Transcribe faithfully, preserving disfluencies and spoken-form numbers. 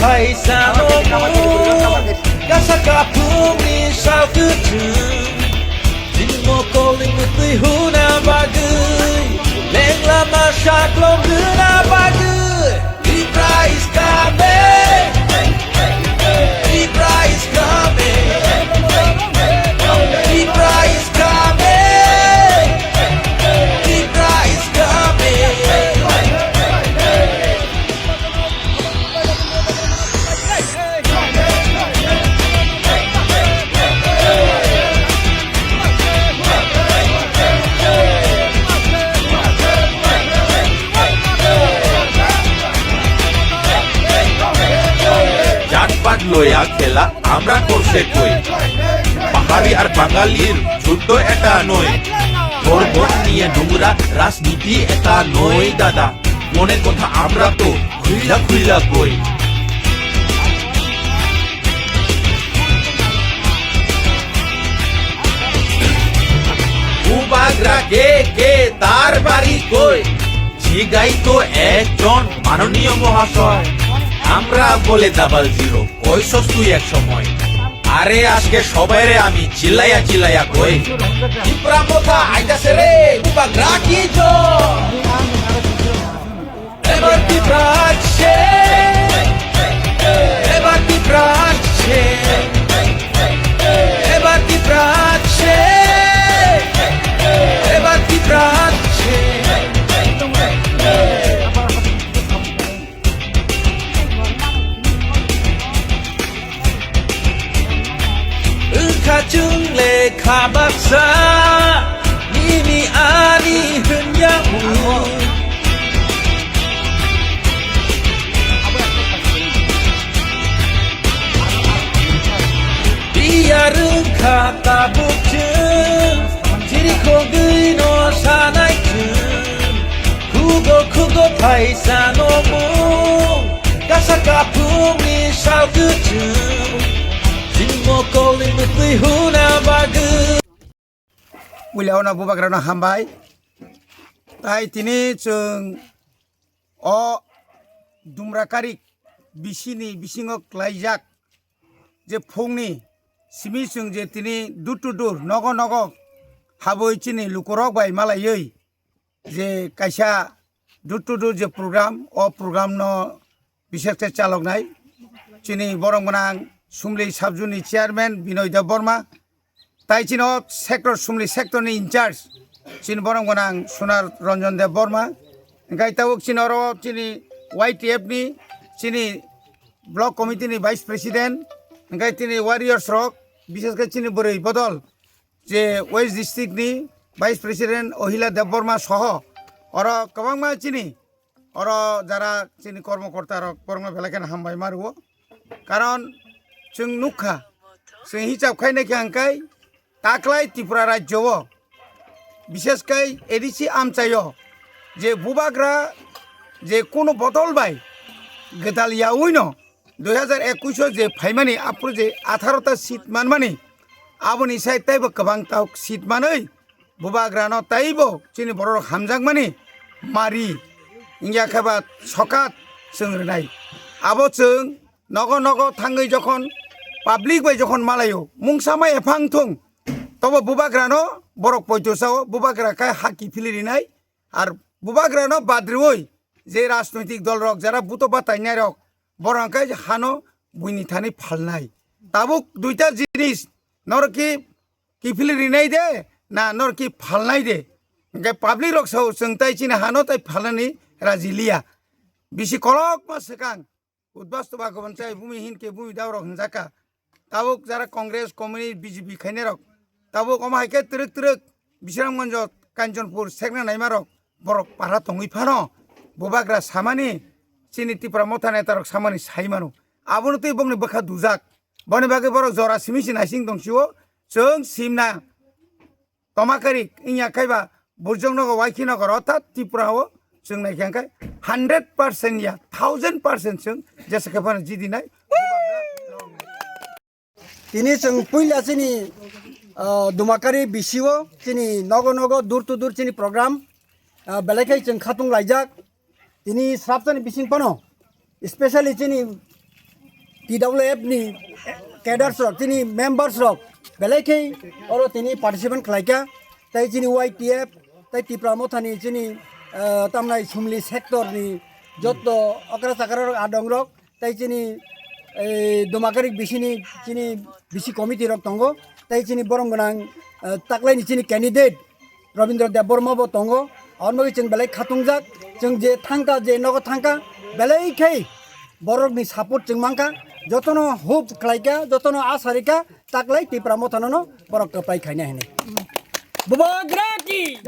Phaisa nogo kasa kaphungni sal kwthwng. Chini mokolni mwtwi huna bagwi, lengla ma saklom rwna bagwi. Tipra is coming. Tipra is coming. Tipra is coming. Tipra is coming. জাতপাত লয়া খেলা আমরা করছে কই, পাহাড়ি আর বাঙালির যুদ্ধ এটা নয়, ধর্ম নিয়ে নোংরা রাজনীতি এটা নয় দাদা। মনের কথা আমরা তো খুইলা খুইলা কই। বুবাগ্রা কে কে, তার বাড়ি কই? জিগাই তো একজন মাননীয় মহাশয়। আমরা বলে ডাবল জিরো, কইছস তুই এক সময়। আরে আজকে সবাইরে আমি চিল্লাইয়া চিল্লাইয়া কই, ত্রিপুরা মোথা আইতাছে রে, বুবাগ্রা কি জয়। এবার ত্রিপুরা আছে, এবার ত্রিপুরা আছে, এবার ত্রিপুরা আছে, এবার ত্রিপুরা আছে। Wngkha chwng lekha baksa, nini ani hwnya hwn. Biyar wngkha tabuk chwng, chirikhogwi no sanai chwng. Khugo khugo phaisa no mung, kasa kaphungni sal kwchwng. Chini mokolni mwtwi huna bagwi. Puila ono bubagrano hambai. Tai tini chwng o Dumrakarik bisini bisingo klaijak je phungni simi chwng je tini door to door, nogo nogo habwi chini lukurok bai malaiwi je kaisa door to door je program, o program no bises khe chaloknai chini borom gwnang Sumli Sabjuni Chairman Binoy Debbarma, tai chini o sector, Sumli sector ni in charge chini borom gwnang Sunar Ranjan Debbarma, hingkai tabuk chini oro chini Y T F ni chini block committee ni vice president, hingkai tini warriors rok, bises khe chini bwrwi bodol je West District ni Vice President Ohila Debbarma soho oro kwbangma chini oro jara chini kormokorta rok borokno belai kheno hambai ma rwo. Karon chwng nukha, chwng hisab khainai khe hwnkhe taklai Tripura rajyo o, bises khe A D C amchaio je bubagra je kunu bodol bai gwdal yaui'-no dui hazar ekush o je phaimani, aphuru je atharo ta seat manmani, aboni sai teibo kwbang ta seat manwi bubagrano teibo chini borok hamjakmani mari wngya khe ba sokat chwng rwnai. Abo chwng nogo nogo thangwi jokhon public bai jokhon malaio, mungsa mai ephang thung, tobo bubagrano borok poito sao, bubagra khe ha kiphilwi rinai. Ar bubagrano badriwi je rajnoitik dol rok jara buto batainai rok, borok hwnkhe hano buini thani phalnai. Tabuk duita jinis, norok ki kiphilwi rinai de na norok ki phalnai de? Hwnkhe public rok sao chwng tai chini hano tai phalnani raji liya. Bisi kolokma swkang. Udbas toba gobon chai bumi hin ke bumi daurok hinjaka. Tabuk jara Congress, Communist, B J P khainai rok. Tabuk omo hai khe twrwk twrwk Bisramganjo, Kanchanpur sekna naima rok borok para tongwi phano bubagra samani chini Tipra motha neta rok samani sai mano. Abono tei bokni bwkha dujak. Boni bagwi borok jora simi si naising tong sio, chwng simna. Tomakari wngya khe ba burjong nogo waikhi nogo rotha Tripura o chwng nai khe hwnkhe hundred percent ya thousand percent chwng jesa khe phano jidi nai. Tini chwng puila chini, ah, Dumakari B C o chini nogo nogo door to door chini program, ah, belai khe chwng khatung laijak. Tini srapsani bising phano, specially chini T W F ni cadres rok, chini members rok belai khe oro tini participant khlaikha, tei chini Y T F, tei Tipra Mothani chini, ah, tamnai Sumli sector ni jotto okra chakra rok, adong rok, tei chini, eh, Dumakarik bisini chini bisi committee rok tongo, tei chini borom gwnang, eh, taklaini chini candidate Rabindra Debbarma bo tongo. Aboni bagwi chwng belai khatungjak, chwng je thangkha, je nogo thangkha, belai khai borokni support chwng mankha, jotono hope khlaikha, jotono asa rikha, taklai Tipra Mothano no borok kwplai khaina hinwi. Bubagra ki!